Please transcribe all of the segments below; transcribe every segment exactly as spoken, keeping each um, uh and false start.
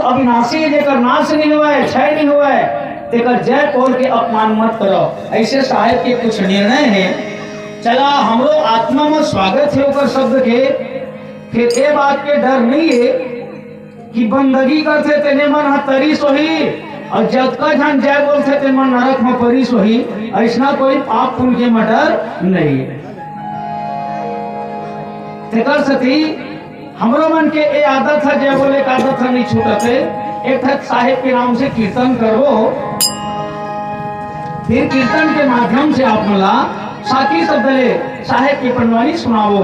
अविनाशी, जेकर नाश नहीं होवय, क्षय नहीं होवय, तेकर जय बोल के अपमान मत करो। ऐसे साहेब के कुछ निर्णय हे। चला, हमरो आत्मा में स्वागत हे ओकर शब्द के, फिर ए बात के डर नहीं हे कि बंदगी करथे तेने मन ह तरिस होही, अउ जतका झन जय बोलथे तेने मन नरक में परिस होही। ऐसना कोई पाप पुण्य के matter नहीं हे। तेकर सेती हमरो मन के ए आदत ह, जय बोले के आदत ह, नहीं छूटत हे। एक ठक साहेब के नाम से कीर्तन करबो, फिर कीर्तन के माध्यम से आप मन ला साखी शब्द ले साहेब के पंडवानी सुनाबो।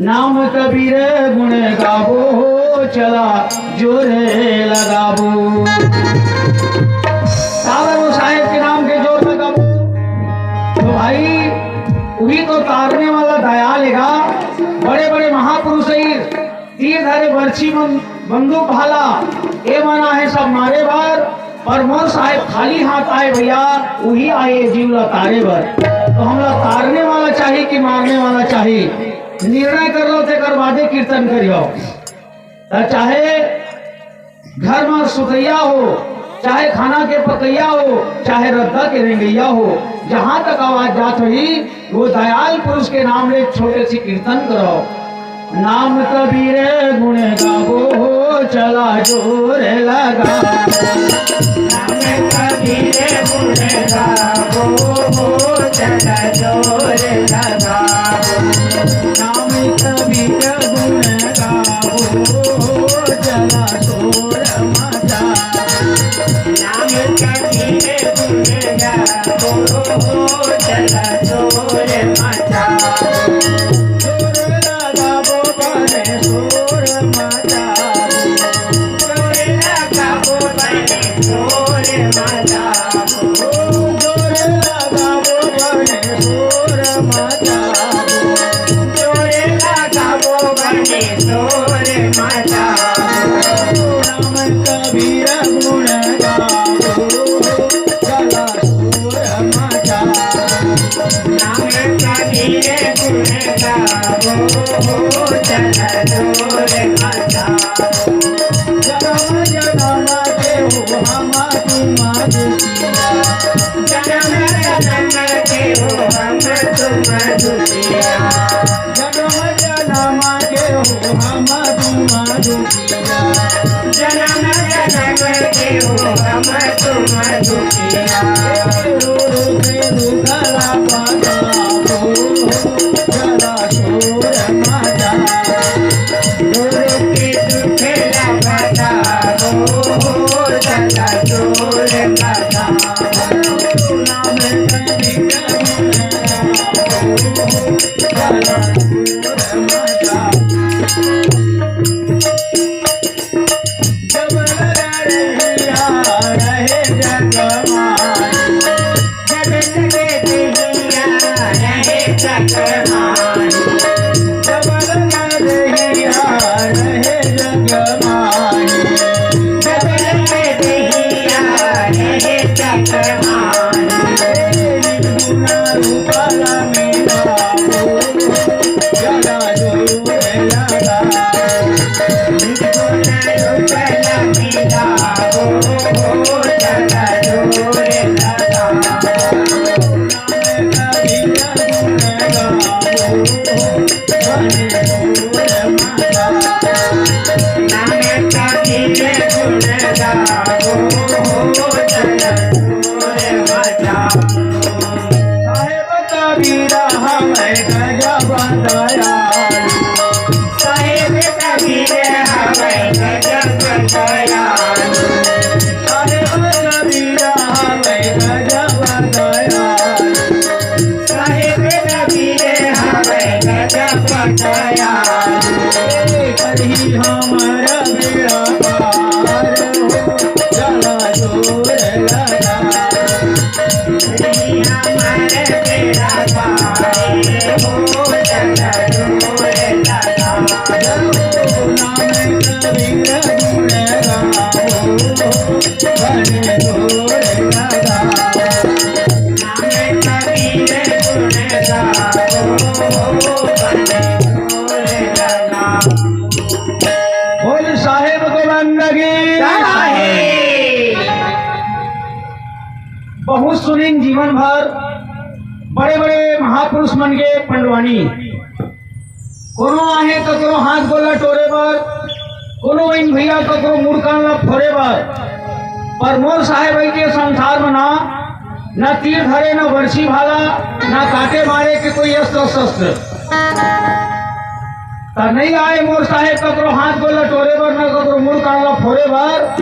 नाम कबीर गुण गाबो, चला जोर लगाबो। सावर वो साहेब के नाम के जोर लगाबो। तो भाई, उही तो तारने वाला दयाल हे गा। बड़े बड़े महापुरुष हे, तीर धरे बरछी बं-, बंदूक भाला, ए मन आहे सब मारे बर, पर मोर साहेब खाली हाथ आए भैया, उही आए जीव ला तारे बर। तो हमला तारने वाला चाही कि मारने वाला चाही? निर्णय कर लो, तेकर बादे कीर्तन करियो। त चाहे घर म सुतैया हो, चाहे खाना के पकैया हो, चाहे रद्दा के रेंगैया हो, जहाँ तक आवाज जात होही, वो दयाल पुरुष के नाम ले छोटे से कीर्तन करो। नाम कबीर गुण गाबो, चला जोर लगा। नाम कबीर गुण गाबो, चला जोर लगा। नाम कबीर गुण गाबो, चला जोर मचा। नाम कबीर गुण गाबो, चला जोर मचा। जोर लगाबो बने जोर मचा। जोर लगाबो बने जोर मचा। जोर लगाबो बने जोर मचा। जोर लगाबो बने जोर मचा। नाम कबीर गुण गाबो, चला जोर मचा। नाम कबीर गुण गाबो, चला जोर मचा। जनम जनम के हो हम तुम दुखिया। जनम जनम के हो हम तुम दुखिया। जनम जनम के हो हम तुम दुखिया। जनम जनम के हो हम तुम दुखिया। रो रो के दुखड़ा पाता हो, चला जोर मचा। रो रो के दुखड़ा पाता हो, चला जोर मचा। नाम कबीर गुण गाबो, चला जोर मचा। जब लगा रहिया रहे जग माही, जब लगे रहिया रहे जग माही, जब लगा रहिया रहे जग माही, जब लगे रहिया रहे जग माही। निर्गुण रूप रंग में गाबो, चला जोर लगा। साहेब कबीरा हवै गजब दयालु। साहेब कबीर हवै गजब दयालु। साहेब कबीरा हवै गजब दयालु। साहेब कबीर हवै गजब दयालु। करही हमर बेड़ा पार हो, चला जोर लगा। बहुत सुनिन जीवन भर बड़े बड़े महापुरुष मन के पंडवानी। कोनो आहे ककरो हाथ गोला टोरे बर, कोनो इन भैया ककरो मुड़ कान ला फोरे बर। पर मोर साहेब भाई के संसार में ना, न तीर धरे, न बरसी भाला, न काटे मारे के कोई अस्त्र शस्त्र। त नहीं आए मोर साहेब ककरो हाथ गोला टोरे बर, न ककरो मुड़ कान ला फोरे बर।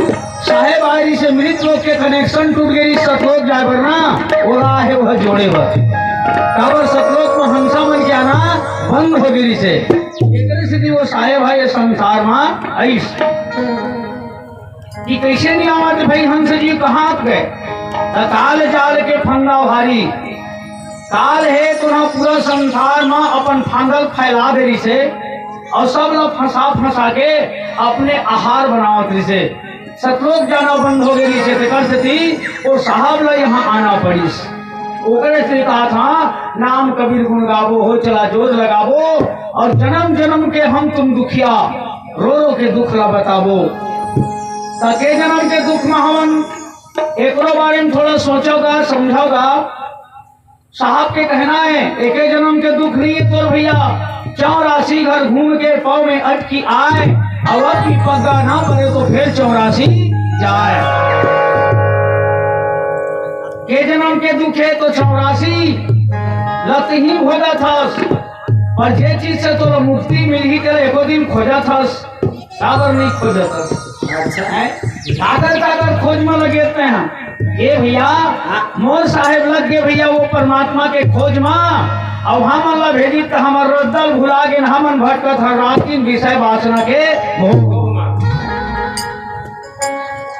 साहेब आए रहिसे मृत लोक के कनेक्शन टूट गे रहिस सतलोक जाए बर ना, ओला आहे ओह जोड़े बर। काबर सतलोक में हंसा मन के आना बंद हो गे रहिसे। एकरे सेती वो साहेब हा ये संसार में आइस। कि कैसे नहीं आवत भाई हंस जी, कहाँ आप गए? त काल जाल के फंदा भारी। काल हे तो ना पूरा संसार में अपन फांदल फैला दे रहिसे और सब ला फंसा फंसा के अपने आहार बनावत रहिसे। सतलोक जाना बंद हो गे रहिसे, तेकर सेती वो साहब ला यहाँ आना पड़िस। ओकरे से कहा था, नाम कबीर गुण गाबो हो, चला जोर लगाबो, और जन्म जन्म के हम तुम दुखिया, रो रो के दुख ला बताबो। त के जन्म के दुख में हमन एकरो बारे में थोड़ा सोचोगा, समझोगा। साहब के कहना है, एके जन्म के दुख नहीं है तोर भैया, चौरासी घर घूम के पाँव में अटकी आए, और अब भी पग्गा ना पड़े तो फिर चौरासी जाए। के जन्म के दुख है तो चौरासी लत ही भोगा था, पर जे चीज से तोला मुक्ति मिलही, तेला एको दिन खोजा थस, काबर नहीं खोजत हस? अच्छा। हैं? काकर, काकर खोज में लगे रहते हैं। ये भैया, हाँ। मोर साहेब लग गए भैया वो परमात्मा के खोज में, अब हमन ला भेजी त हमर रद्दा ल भुला गेन, हमन भटकत हर रात दिन विषय वासना के भोग में।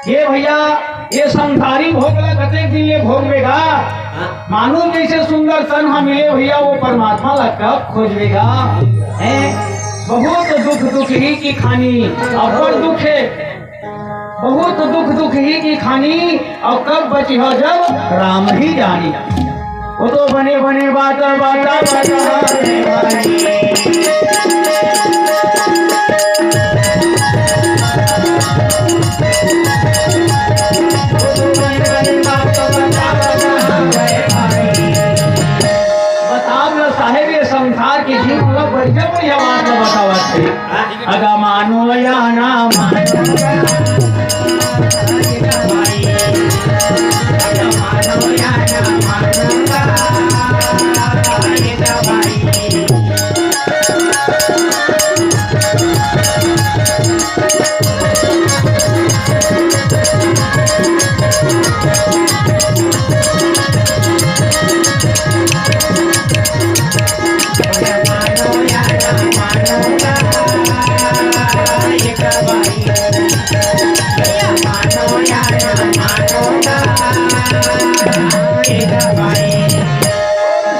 ये भैया, ये संसारी भोग ला कतेक दिन ले भोगबेगा? हाँ। मानो जैसे सुंदर तन हा मिले भैया, वो परमात्मा ला कब खोजबेगा? हैं? बहुत दुख दुख ही की खानी, अब्बड़ दुख है। बहुत दुख दुख ही की खानी, और कब बची हो जब राम ही जानी। वो तो बने बने बात, बात, बात। बताओ ना साहेब, ये संसार के जीव मतलब बढ़िया बढ़िया बात ला बतावत हे। अगा मानो या ना मानो।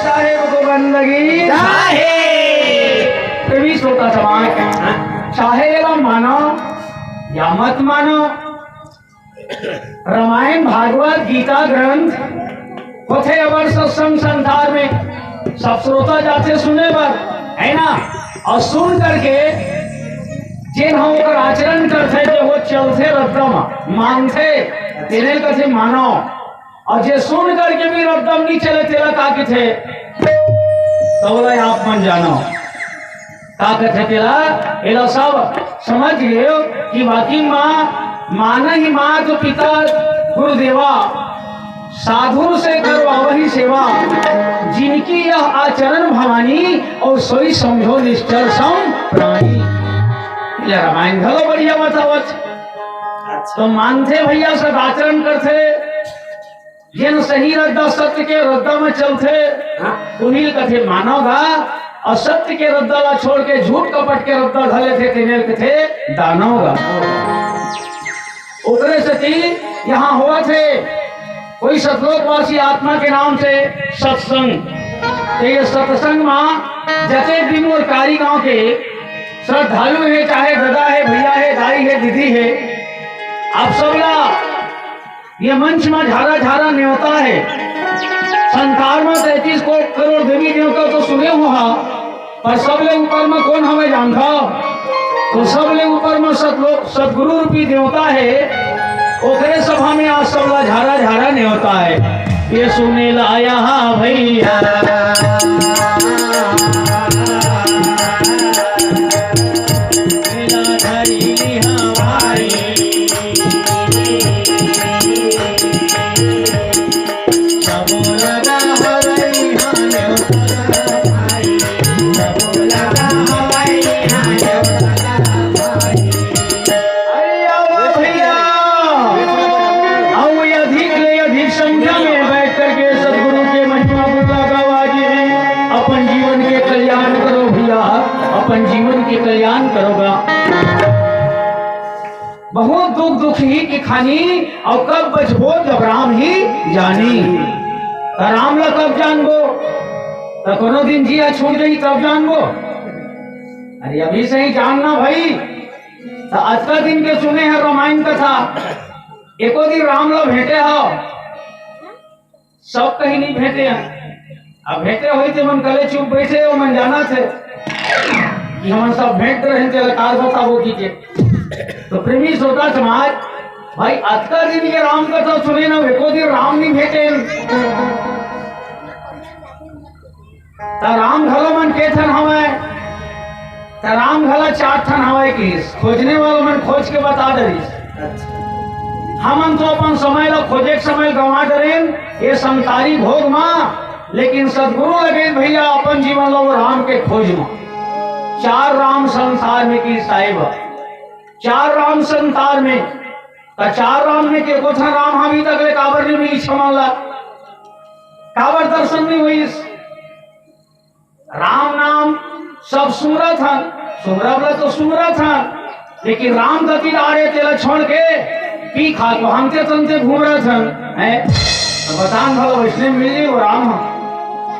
साहेब को बंदगी। साहेब। प्रेमी श्रोता समाज, चाहे एला मानो या मत मानो, रामायण, भागवत, गीता ग्रंथ होथे अबर सत्संग संसार में, सब श्रोता जाथे सुने बर, है ना? और सुन करके जेन ह ओकर आचरण करथे, जे वो चलथे रद्दा म, मानथे, तेने कथे मानव। और जे सुन करके भी रद्दा म नहीं चले, तेला का कथे? तौला आप मन जानो। का कथे तेला? एला सब समझ गयो कि वाकई माँ मानहि मात पिता गुरुदेवा, साधु से करवावहि सेवा, जिनकी यह आचरण भवानी, और सोई समझो निश्चल सम प्राणी। ये रामायण घलो बढ़िया बतावत। तो मानथे भैया, सदाचरण करथे, जेन सही रद्दा सत्य के रद्दा में चलथे, हाँ। उन्हीं कथे मानव गा, और सत्य के रद्दा ला छोड़ के झूठ कपट के रद्दा धर लेथे, तेने कथे दानव गा। ओकरे सेती यहाँ होवत हे कोई सतलोकवासी आत्मा के नाम से सत्संग। तो ये सत्संग में जते भी मोर कारी गांव के श्रद्धालु हे, चाहे दादा हे, भैया हे, दाई हे, दीदी हे, आप सब ला ये मंच में झारा झारा न्योता हे। संसार में तैंतीस को करोड़ देवी देवता तो सुने हो हा, पर सबले ऊपर में कोन हवे जानथव? तो सबले ऊपर में सतलोक सतगुरु रूपी देवता हे, ओकरे सभा में आज सबला झारा झारा नेवता हे। ये सुने ला आया हा भैया। अरे आवा भैया, अउ अधिक ले अधिक संख्या में बैठ करके सतगुरु के महिमा गुण गावा जी। अपन जीवन के कल्याण करो भैया, अपन जीवन के कल्याण करो गा। बहुत दुख दुखी के खानी, अउ कब बचबो तब राम ही जानी। त राम ला कब जानबो? त कोनो दिन जिया छूट जाही तब जानबो। अरे अभी से ही जानना भाई। त अतका दिन के सुने हे रामायण कथा, एको दिन राम ला भेंटे हो? सब कहीं नहीं भेंटे हे। अब भेंटे होही ते मन कले चुप बैठे हो, मन जाना थे कि हमन सब भेंट रहे थे, कार बताबो की के। तो प्रेमी श्रोता समाज, भाई अतका दिन के राम कथा सुने ना, एको दिन राम नहीं भेंटे। त राम घलो मन के ठन हवय, त राम घलो चार ठन हवय कि खोजने वाला मन खोज के बता डरिस। हमन तो अपन समय ला खोजे के समय गंवा डरेन ये संसारी भोग मा, लेकिन सतगुरु लगे भैया अपन जीवन ला वो राम के खोज मा। चार राम संसार में कि साहिब, चार राम संसार में, त चार राम में के कोठा राम हम अभी तक ले काबर नहीं मिली छमन ला, काबर दर्शन नहीं हुई। राम नाम सब सुमरत हन, सुमरब ला तो सुमरत हन, लेकिन राम गति ला आड़े तेला छोड़ के पी खा तो हमते तनते घूम रहत हन, हैं? तो बतान भला वैसने मिल जाई वो राम ह।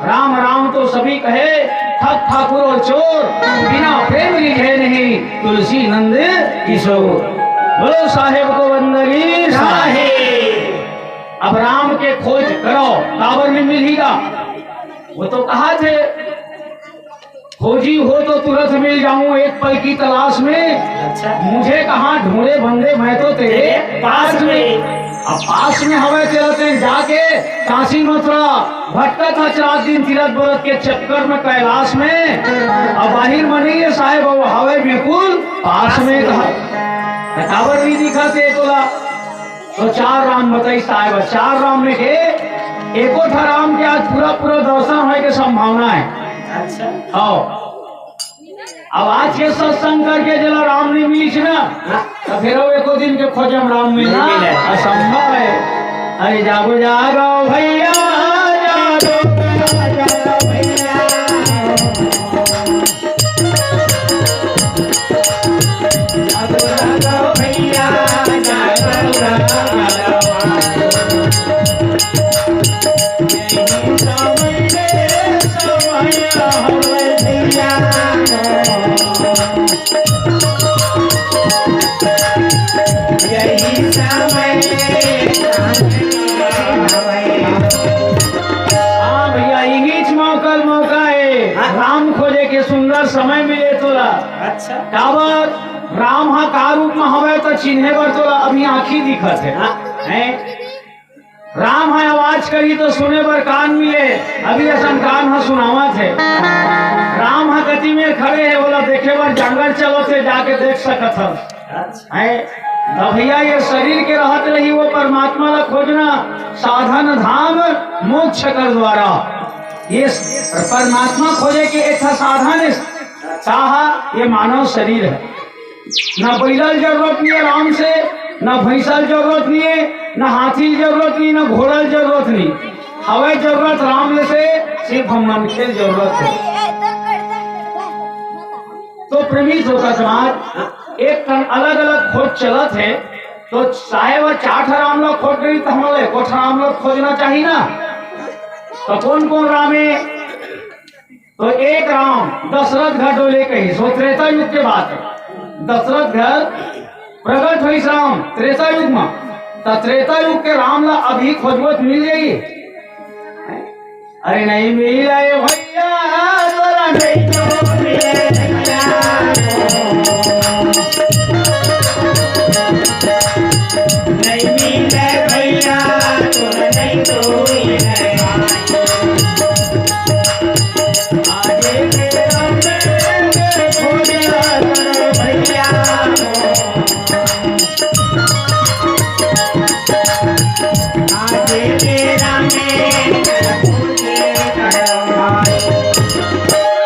राम राम तो सभी कहे, ठग ठाकुर और चोर, बिना प्रेम रिझे नहीं तुलसी नंद किशोर। बोलो साहेब को वंदगी साहेब। अब राम के खोज करो, काबर नहीं मिलही गा? वो तो कहा थे, खोजी हो तो तुरंत मिल जाऊं एक पल की तलाश में। अच्छा। मुझे कहाँ ढूंढे बंदे, मैं तो तेरे पास में। अब पास में हवे तेरा तें जाके काशी मथुरा भटकत हच रात दिन तीरथ बरत के चक्कर में कैलाश में। अब बाहिर में नहीं है साहेब, वो हवे बिल्कुल पास में। कहा काबर नहीं दिखा ते तोला? तो चार राम बताई साहेब, चार राम में के एको ठा राम के आज पूरा पूरा दर्शन होए के संभावना है। अच्छा। हाँ। अब आज के सत्संग करके जेला राम नहीं मिलिस ना, तो फिर वो एको दिन के खोजे में राम मिलना नहीं मिले। असंभव है। अरे जागो जागो भैया, जागो, जागो भैया। हाँ भैया, इहीच मौका, मौका है। हाँ। राम खोजे के सुंदर समय मिले तोला। अच्छा। काबर राम हा का रूप में हवे तो चिन्हे बर तोला अभी आँखी दिखत है। हाँ। हैं? राम हा आवाज करी तो सुने बर कान मिले, अभी असन कान हा सुनावत है। राम हा कति में खड़े है, बोला देखे बर जंगल चलो थे, जाके देख सकत हस। हैं? तो भैया ये शरीर के रहत रही वो परमात्मा ला खोजना, साधन धाम मोक्ष कर द्वारा। ये स-, परमात्मा खोजे के एक ठा साधन है, साहा ये मानव शरीर है। ना बैला ल जरूरत नहीं है राम से, ना भैंसा ल जरूरत नहीं है, ना हाथी ल जरूरत नहीं, ना घोड़ा ल जरूरत नहीं। हवे जरूरत राम ले से, सिर्फ हम मनखे ल जरूरत है। तो प्रेमी श्रोता समाज, एक ठन अलग-अलग खोज चलत है, तो साहेब चार ठा राम ला खोज रही, तो हमन ला एको ठा राम ला खोजना चाहिए ना। तो कौन-कौन राम है? तो एक राम दशरथ घर डोले कही, सो त्रेता युग के बात है। दशरथ घर प्रगट होइस राम त्रेता युग में, तो त्रेता युग के राम ला अभी खोजबो त मिल जाई। अरे नहीं मिले भैया, तोला नहीं तो मिले भैया। नहीं मिले भैया, तोर नहीं कोई है। आगे के राम में खोजा करो भैया। आगे के राम में खोजे करो भाई।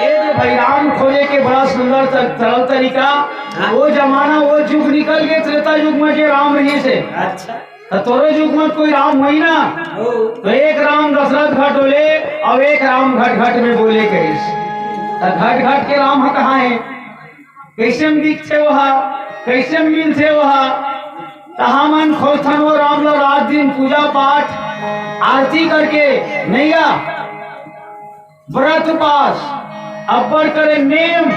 ये जो भाई राम खोजे के बड़ा सुंदर तर-, सरल तरीका। हाँ। वो जमाना, वो युग निकल के त्रेता युग में जे राम रहिस हे। अच्छा। त तोरो युग में कोई राम होही ना? हो। त एक राम दशरथ घर डोले अउ एक राम घट घट में बोले कहिस। त घट घट के राम ह कहाँ हे? कइसे म दिखथे ओहा? कइसे म मिलथे ओहा? त हमन खोजथन वो राम ला रात दिन पूजा पाठ, आरती करके, नइ गा? व्रत उपास अब्बड़ करे नेम,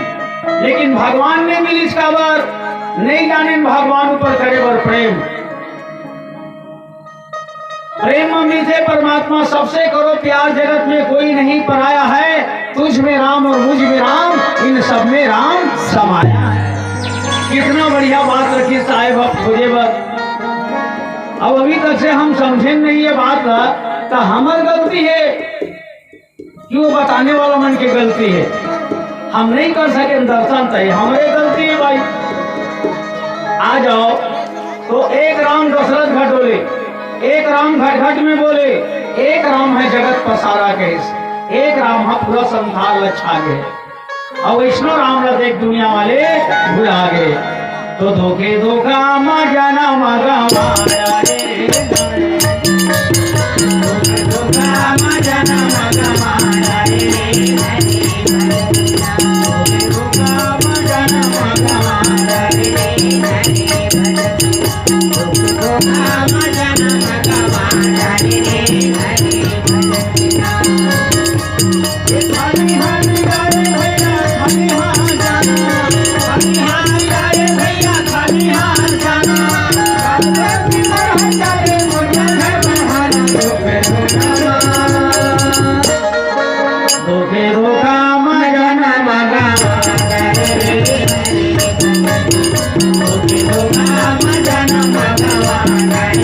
लेकिन भगवान नइ मिलिस काबर? नइ जानेन भगवान ऊपर करे बर प्रेम। प्रेम में मिलथे परमात्मा, सबसे करो प्यार, जगत में कोई नहीं पराया है, तुझ में राम और मुझ में राम, इन सब में राम समाया है। कितना बढ़िया बात रखिस साहेब अब खोजे बर। अब अभी तक से हम समझेन नहीं ये बात ला, त हमर गलती हे कि वो बताने वाला मन के गलती हे। हम नइ कर सकेन दर्शन, त ये हमरे गलती हे भाई। आ जाव, त एक राम दशरथ घर डोले, एक राम घट घट में बोले, एक राम हे जगत पसारा कहिस, एक राम ह पूरा संसार ल छा गे। अउ वइसनो राम ला देख दुनिया वाले भुला गे। त धोखे धोखा म जनम गवाया रे। धोखे धोखा म जनम गवाया रे। धोखे धोखा म जनम गवाया रे। धोखे धोखा म जनम गवाया रे।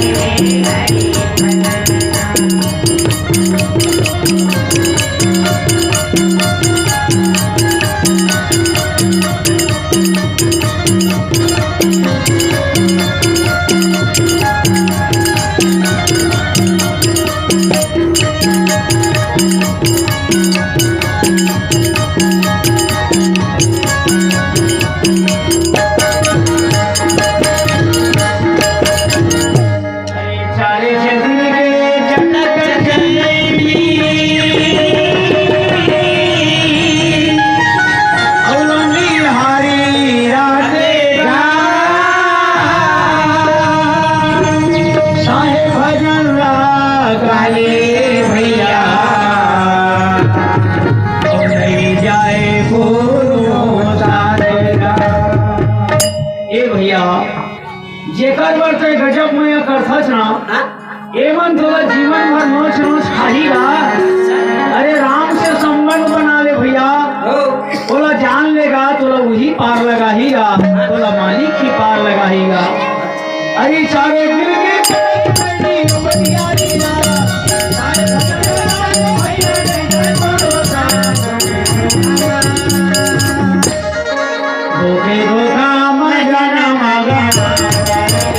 ए भैया, जेकर बर तैं गजब मया करथस ना, हाँ? एमन तोला जीवन भर नोच नोच खाही गा। अरे राम से संबंध बना ले भैया, हो। ओला जान ले गा, तोला उही पार लगाही गा, तोला मालिक ही पार लगाही गा। अरे चारों मिलके धोखे धोखा म जनम गवा।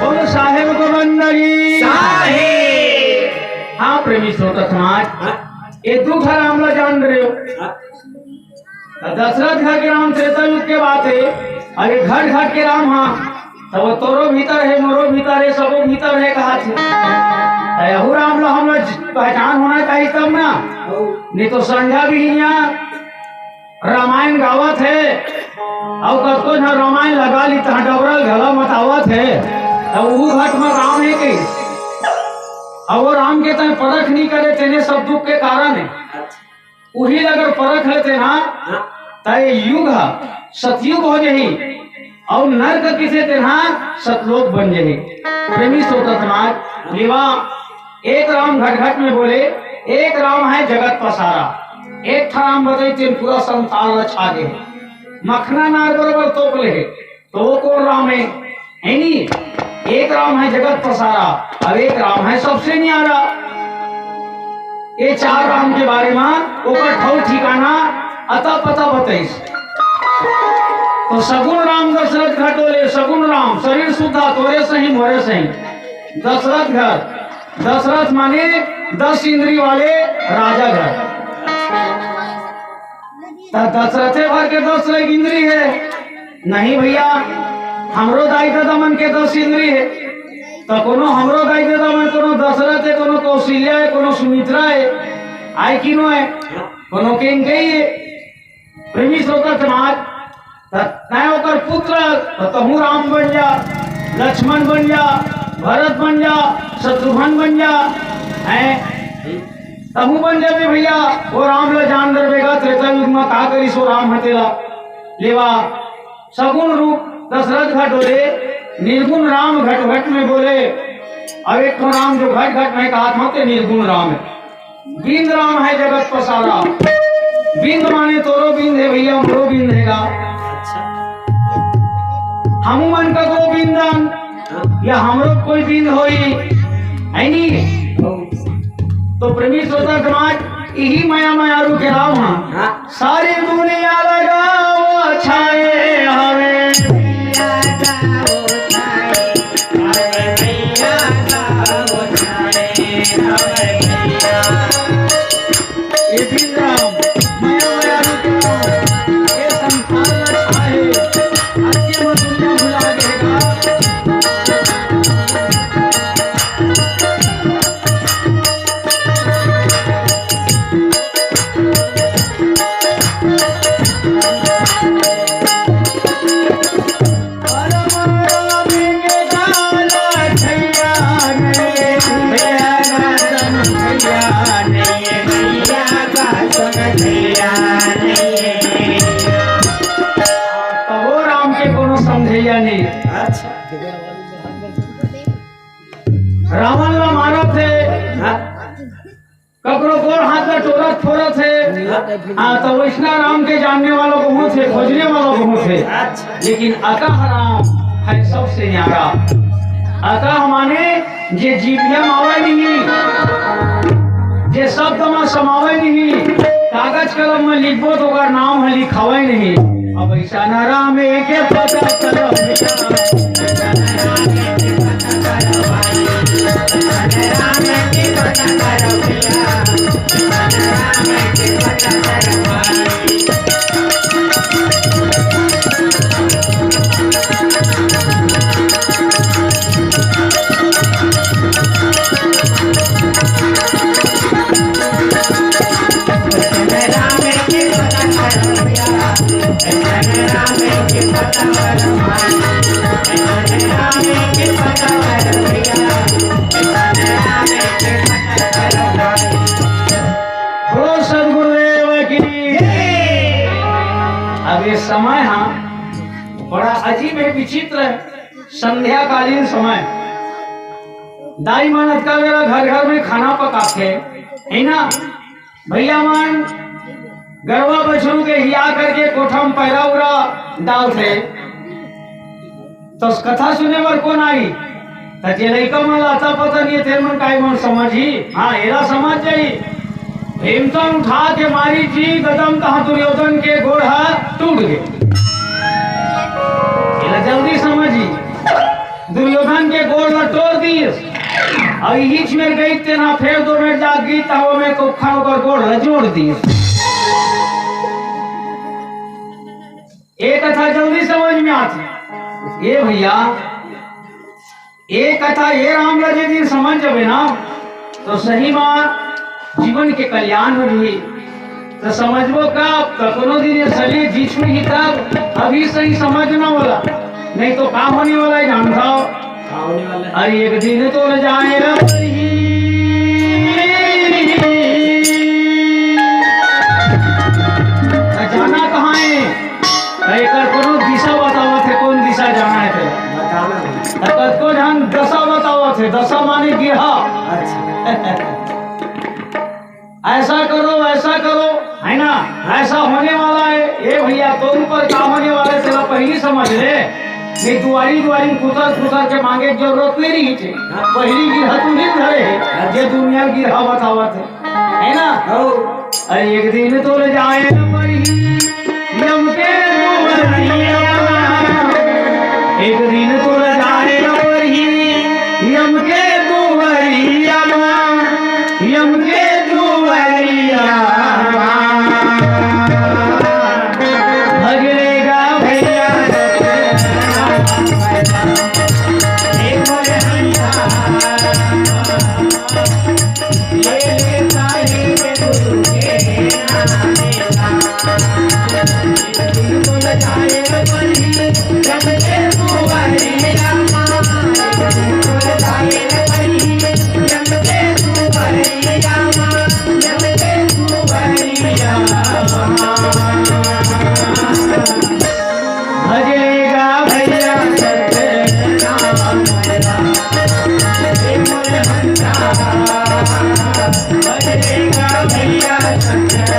बोलो साहेब को बंदगी। साहेब। हाँ प्रेमी श्रोता समाज, हाँ। ये दू ठा राम ला जान रहे हो। हाँ। त दशरथ घर के राम त्रेता युग के बात हे। अरे घट घट के राम हा, त वो तोरो भीतर हे, मोरो भीतर हे, सबो भीतर हे कहाथे। त यहू राम ला हमला पहचान होना चाहिए तब ना। नहीं तो संझा बिहनिया रामायण गावत हे, अउ कतको झन रामायण लगा ली, तहाँ डबरा घला मतावत हे, त ऊ घट में राम हे कही। अउ वो राम के तैं परख नहीं करे, तेने सब दुख के कारण हे। उही ला अगर परख लेते ना, त ये युग ह सतयुग हो जही, अउ नरक किसे तेन ह सतलोक बन जही। प्रेमी श्रोता समाज, लेवा एक राम घट घट में बोले, एक राम है जगत पसारा। एक ठा राम बताई, तेन पूरा संसार ला छा दे, मखना नार बरोबर तोप ले। तो वो कौन राम है? है नी? एक राम है जगत पसारा, अब एक राम है सबसे न्यारा। ये चार राम के बारे में ओकर ठौर ठिकाना, अता पता बताइस। तो सगुन राम दशरथ घर डोले, सगुन राम शरीर सुद्धा तोरे सही मोरे सही। दशरथ घर, दशरथ माने दस इंद्री वाले राजा घर। त दशरथे भर के दस ले इंद्री हे। नहीं भैया, हमरो दाई ददा मन के दस इंद्री हे। त कोनो हमरो दाई ददा मन, कोनो दशरथ हे, कोनो कौशल्या हे, कोनो सुमित्रा हे, आय कि नो हे? कोनो केंकई हे। प्रेमी श्रोता समाज, त तैं ओकर पुत्र, त तहूँ राम बन जा, लक्ष्मण बन जा, भरत बन जा, शत्रुघ्न बन जा, हैं? तहूँ बन जाबे भैया। वो राम ला जान डरबे गा, त्रेता युग में का करिस वो राम ह तेला। लेवा, सगुन रूप दशरथ घट डोले, निर्गुण राम घट घट में बोले। अब एक ठो राम जो घट घट में कहाथे, ते निर्गुण राम हे। बिंद राम है जगत पसारा। बिंद माने तोरो बिंद हे भैया, हमरो बिंद हे गा। हमू मन ककरो बिंद अन, या हमरो कोई बिंद होई, है नी? तो प्रेमी श्रोता समाज, इही मया मयारू के राम हा। हाँ। सारी दुनिया लगाओ छाए हवे। ये बिंद राम, मया मयारू के राम, ये संसार में छाए, आज के वो दुनिया भुला देगा। तभो राम के कोनो समझैया नहीं। अच्छा। रावण ला मारत हे, हाँ। ककरो गोड़ हाथ ला टोरत फोरत हे। हाँ, तो वैसना राम के जानने वाला बहुत हे, खोजने वाला बहुत हे। लेकिन अतः राम है सबसे न्यारा। अतः माने जे जीभिया मावे नहीं, जे शब्द में समावे नहीं, कागज कलम में लिखबो तो ओकर नाम है लिखावे नहीं। अब ऐसा ना राम के पता कलम बोलो सदगुरुदेव की। अब ये समय हा बड़ा अजीब है, विचित्र है। संध्याकालीन समय, दाई मन अतका बेरा घर घर में खाना पकाथे, है ना? भैया मन गरवा बछरू के हिया करके कोठा में पैरा उरा डालथे। तो कथा सुने बर कोन आही? त जे लइका मन ला अता पता नहीं, तेन मन काई मन समझही? हाँ, एला समझ जाही। भीमतन उठा के मारिस जी गदा म, तहाँ दुर्योधन के गोड़ ह टूट गे। एला जल्दी समझही। दुर्योधन के गोड़ ला टोर दिस। अउ इहीच मेर गई, तेन ह फेर दो मेर जात गिस, तहाँ वो मेर कोखा ओकर गोड़ ला जोड़ दिस। ए कथा जल्दी समझ में आथे। ए भैया, ए कथा ए राम ला जे दिन समझ जाबे ना, तो सही मा जीवन के कल्याण हो जही। तो समझबो कब? तो कोनो दिन ये शरीर जीछू ही तब, अभी सही समझना वाला, नहीं तो का होने वाला है जानता हो? का होने वाला है? अरे एक दिन तो न जाए रे परही। तो जाना कहाँ है? तो एकर कोनो दिशा बतावत है, कौन दिशा जाना है तेरा? बताना नहीं। तो कतको झन दशा बतावत है, दशा माने गिरहा। अच्छा। ऐसा करो, ऐसा करो, है ना, ऐसा होने वाला है। ए भैया, तोर ऊपर का होने वाला है, तेरा पहली समझ ले। नहीं, दुआरी दुआरी कुतर कुतर के मांगे के जरूरत नहीं रही थे। पहली गिरहा तू ही धरे है, जे दुनिया गिरहा बतावत है, है ना? हो। अरे एक दिन तो ले जाए न परही, यम के दुआरिया। एक दिन तो ले जाए न परही, यम के दुआरिया। यम के दुआरिया। भजरेगा भैया। भजेगा भैया सतनाम, हे मोर हंसा। भजेगा भैया सतनाम।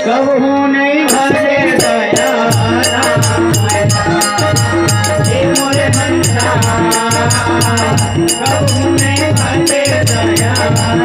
कबहू नहीं भरे दया राम, हे मोरे भंडारा। कबहू नहीं भरे दया राम।